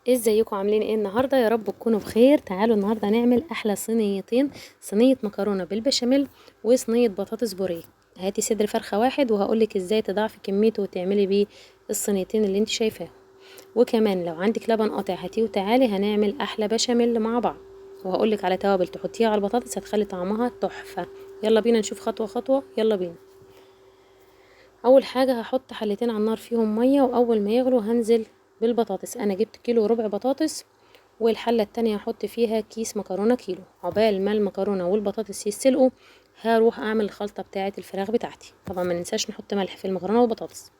ازيكم عاملين ايه النهارده؟ يا رب تكونوا بخير. تعالوا النهارده نعمل احلى صينيتين، صينية مكرونه بالبشاميل وصينيه بطاطس بوريه. هاتي صدر فرخة واحد وهقولك ازاي تضاعفي كميته وتعملي بيه الصينيتين اللي انت شايفاهم. وكمان لو عندك لبن قاطع هاتيه وتعالي هنعمل احلى بشاميل مع بعض، وهقولك على توابل تحطيها على البطاطس هتخلي طعمها تحفة. يلا بينا نشوف خطوة خطوة، يلا بينا. اول حاجة هحط حلتين على النار فيهم مية، واول ما يغلوا هنزل بالبطاطس. انا جبت كيلو وربع بطاطس، والحله التانية هحط فيها كيس مكرونه كيلو. عقبال ما المكرونه والبطاطس يتسلقوا هروح اعمل الخلطة بتاعه الفراخ بتاعتي. طبعا ما ننساش نحط ملح في المكرونه والبطاطس.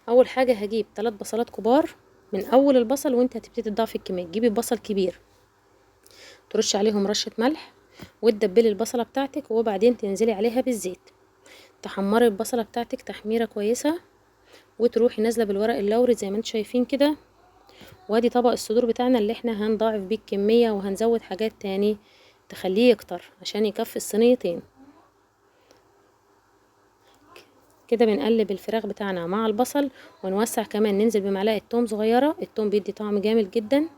اول حاجة هجيب 3 بصلات كبار. من اول البصل وانت هتبتدي تضاعفي الكمية، تجيبي بصل كبير ترشي عليهم رشه ملح وتدبلي البصله بتاعتك، وبعدين تنزلي عليها بالزيت. تحمري البصله بتاعتك تحميره كويسة، وتروحي نازله بالورق اللوري زي ما انتم شايفين كده. وادي طبق الصدور بتاعنا اللي احنا هنضاعف بيه الكمية وهنزود حاجات تاني تخليه يكتر عشان يكفي الصينيتين. كده بنقلب الفراخ بتاعنا مع البصل، ونوسع كمان، ننزل بمعلقه توم صغيرة، التوم بيدي طعم جامد جدا.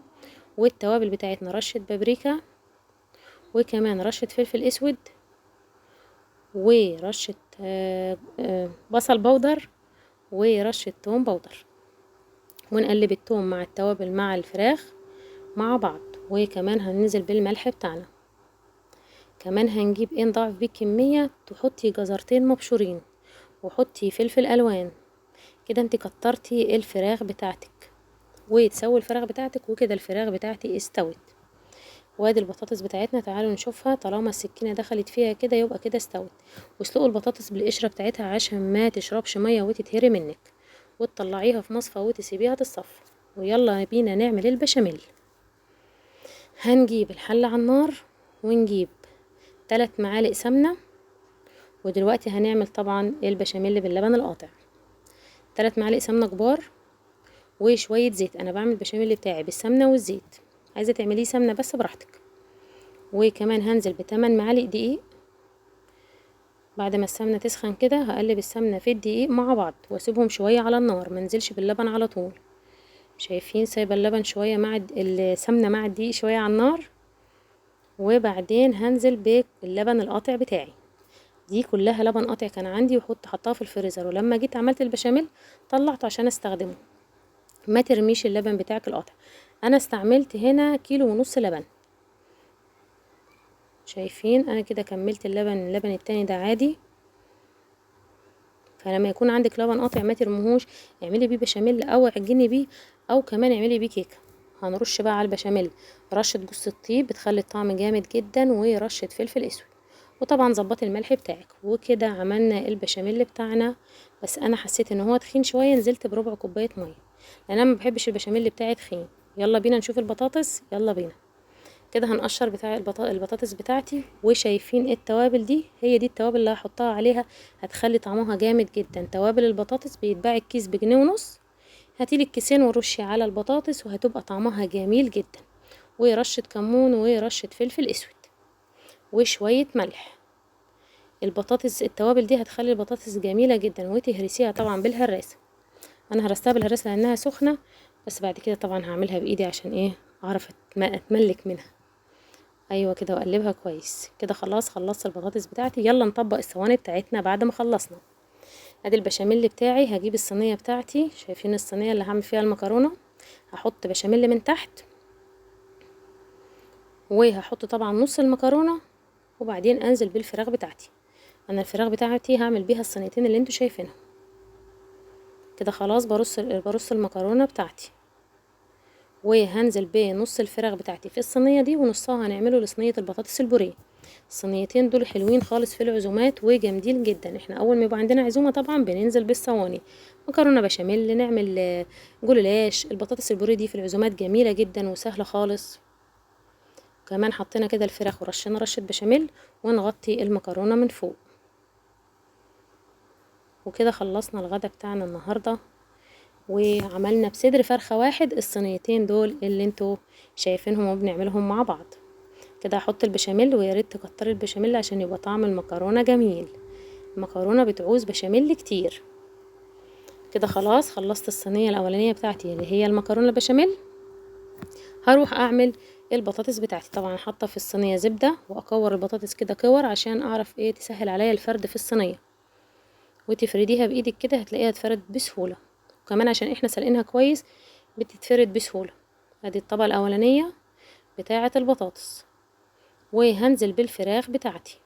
والتوابل بتاعتنا رشه بابريكا، وكمان رشه فلفل اسود، ورشه بصل بودر، ورشه توم بودر. ونقلب التوم مع التوابل مع الفراخ مع بعض. وكمان هننزل بالملح بتاعنا. كمان هنجيب ايه نضاعف بيه الكمية، تحطي جزرتين مبشورين وحطي فلفل الوان. كده انت كترتي الفراخ بتاعتك وتسوي الفراخ بتاعتك. وكده الفراخ بتاعتي استوت. وادي البطاطس بتاعتنا تعالوا نشوفها. طالما السكينة دخلت فيها كده يبقى كده استوت. واسلقوا البطاطس بالقشره بتاعتها عشان ما تشربش مية وتتهري منك، وتطلعيها في مصفى وتسيبيها تتصفى. ويلا بينا نعمل البشاميل. هنجيب الحلة على النار ونجيب 3 معالق سمنه. ودلوقتي هنعمل طبعا البشاميل باللبن القاطع. 3 معالق سمنه كبار وشوية زيت. انا بعمل البشاميل بتاعي بالسمنه والزيت، عايزه تعمليه سمنه بس براحتك. وكمان هنزل ب8 معالق دقيق. بعد ما السمنة تسخن كده هقلب السمنة في الدقيق مع بعض واسيبهم شوية على النار، ما انزلش باللبن على طول. شايفين سايبه اللبن شوية مع السمنة مع الدقيق شوية على النار. وبعدين هنزل باللبن القاطع بتاعي. دي كلها لبن قاطع كان عندي وحط حطها في الفريزر، ولما جيت عملت البشاميل طلعته عشان استخدمه. ما ترميش اللبن بتاعك القاطع. انا استعملت هنا 1.5 كيلو لبن. شايفين انا كده كملت اللبن التاني ده عادي. فلما يكون عندك لبن قاطع ما ترميهوش، اعملي بيه بشاميل او عجني بيه، او كمان اعملي بيه كيكة. هنرش بقى على البشاميل رشه جوز الطيب بتخلي الطعم جامد جدا، ورشه فلفل اسود، وطبعا ظبطي الملح بتاعك. وكده عملنا البشاميل بتاعنا. بس انا حسيت ان هو تخين شوية، نزلت بربع كوباية مية لان انا ما بحبش البشاميل بتاعي تخين. يلا بينا نشوف البطاطس، يلا بينا. كده هنقشر بتاع البطاطس بتاعتي. وشايفين التوابل دي؟ هي دي التوابل اللي هحطها عليها، هتخلي طعمها جامد جدا. توابل البطاطس بيتباع الكيس بجنيه ونص، هاتيلي الكيسين ورشي على البطاطس وهتبقى طعمها جميل جدا. ورشه كمون ورشه فلفل اسود وشوية ملح. البطاطس التوابل دي هتخلي البطاطس جميلة جدا. وتهرسيها طبعا بالهراسه. انا هرستها بالهراسه لانها سخنة، بس بعد كده طبعا هعملها بايدي عشان ايه اعرف اتملك منها. ايوه كده، واقلبها كويس كده. خلاص خلصت البطاطس بتاعتي. يلا نطبق الصواني بتاعتنا بعد ما خلصنا. ادي البشاميل بتاعي. هجيب الصينية بتاعتي، شايفين الصينية اللي هعمل فيها المكرونه؟ هحط بشاميل من تحت، وهحط طبعا نص المكرونه، وبعدين انزل بالفراخ بتاعتي. انا الفراخ بتاعتي هعمل بيها الصينيتين اللي انتوا شايفينها كده. خلاص برص المكرونه بتاعتي، وهنزل بنص الفراخ بتاعتي في الصينية دي، ونصها هنعمله لصينيه البطاطس البوريه. الصينيتين دول حلوين خالص في العزومات وجامدين جدا. احنا اول ما يبقى عندنا عزومة طبعا بننزل بالصواني، مكرونه بشاميل، نعمل جلاش. البطاطس البوريه دي في العزومات جميلة جدا وسهلة خالص. كمان حطينا كده الفراخ ورشينا رشه بشاميل، ونغطي المكرونه من فوق. وكده خلصنا الغدا بتاعنا النهارده، وعملنا بصدر فرخة واحد الصينيتين دول اللي انتوا شايفينهم وبنعملهم مع بعض. كده هحط البشاميل، ويا ريت تكتري البشاميل عشان يبقى طعم المكرونه جميل. المكرونه بتعوز بشاميل كتير. كده خلاص خلصت الصينية الاولانية بتاعتي اللي هي المكرونه البشاميل. هروح اعمل البطاطس بتاعتي. طبعا حاطه في الصينية زبدة، واكور البطاطس كده كور عشان اعرف ايه تسهل عليا الفرد في الصينية، وتفرديها بايدك كده هتلاقيها اتفردت بسهولة، وكمان عشان احنا سلقينها كويس بتتفرد بسهولة. ادي الطبقة الاولانية بتاعه البطاطس، وهنزل بالفراخ بتاعتي.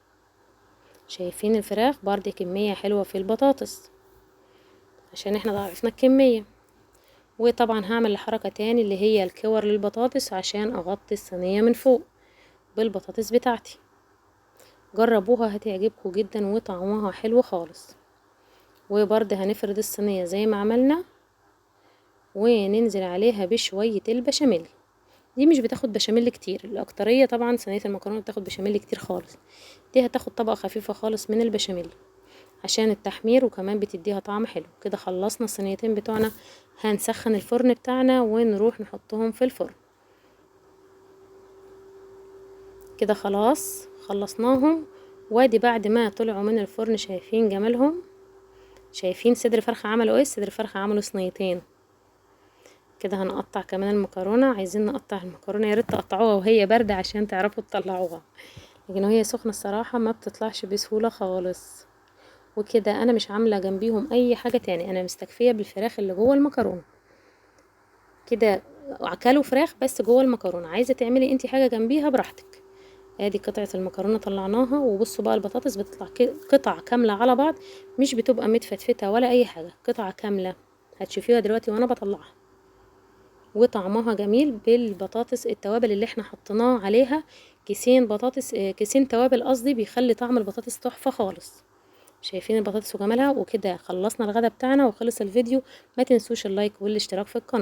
شايفين الفراخ برضه كمية حلوة في البطاطس عشان احنا ضاعفنا الكمية. وطبعا هعمل الحركة تاني اللي هي الكور للبطاطس عشان اغطي الصينية من فوق بالبطاطس بتاعتي. جربوها هتعجبكم جدا وطعمها حلو خالص. وبرضه هنفرد الصينية زي ما عملنا، وننزل عليها بشوية البشاميل. دي مش بتاخد بشاميل كتير، الاكترية طبعا صينية المكرونة بتاخد بشاميل كتير خالص، دي هتاخد طبقة خفيفة خالص من البشاميل عشان التحمير، وكمان بتديها طعم حلو. كده خلصنا الصينيتين بتوعنا. هنسخن الفرن بتاعنا ونروح نحطهم في الفرن. كده خلاص خلصناهم. وادي بعد ما طلعوا من الفرن شايفين جمالهم، شايفين صدر فرخة عملوا ايه؟ صدر فرخة عملوا صينيتين. كده هنقطع كمان المكرونة، عايزين نقطع المكرونة، يا ريت تقطعوها وهي باردة عشان تعرفوا تطلعوها، لكن وهي سخنة الصراحة ما بتطلعش بسهولة خالص. وكده انا مش عاملة جنبيهم اي حاجة تاني، انا مستكفية بالفراخ اللي جوه المكرونة. كده اكلوا فراخ بس جوه المكرونة، عايزة تعملي انتي حاجة جنبيها براحتك. ادي قطعة المكرونة طلعناها، وبصوا بقى البطاطس بتطلع قطع كاملة على بعض، مش بتبقى متفتفتة ولا اي حاجة، قطعة كاملة هتشوفيها دلوقتي وانا بطلعها. وطعمها جميل بالبطاطس، التوابل اللي احنا حطيناه عليها كيسين بطاطس، كيسين توابل قصدي، بيخلي طعم البطاطس تحفة خالص. شايفين البطاطس وجمالها. وكده خلصنا الغدا بتاعنا وخلص الفيديو. ما تنسوش اللايك والاشتراك في القناة.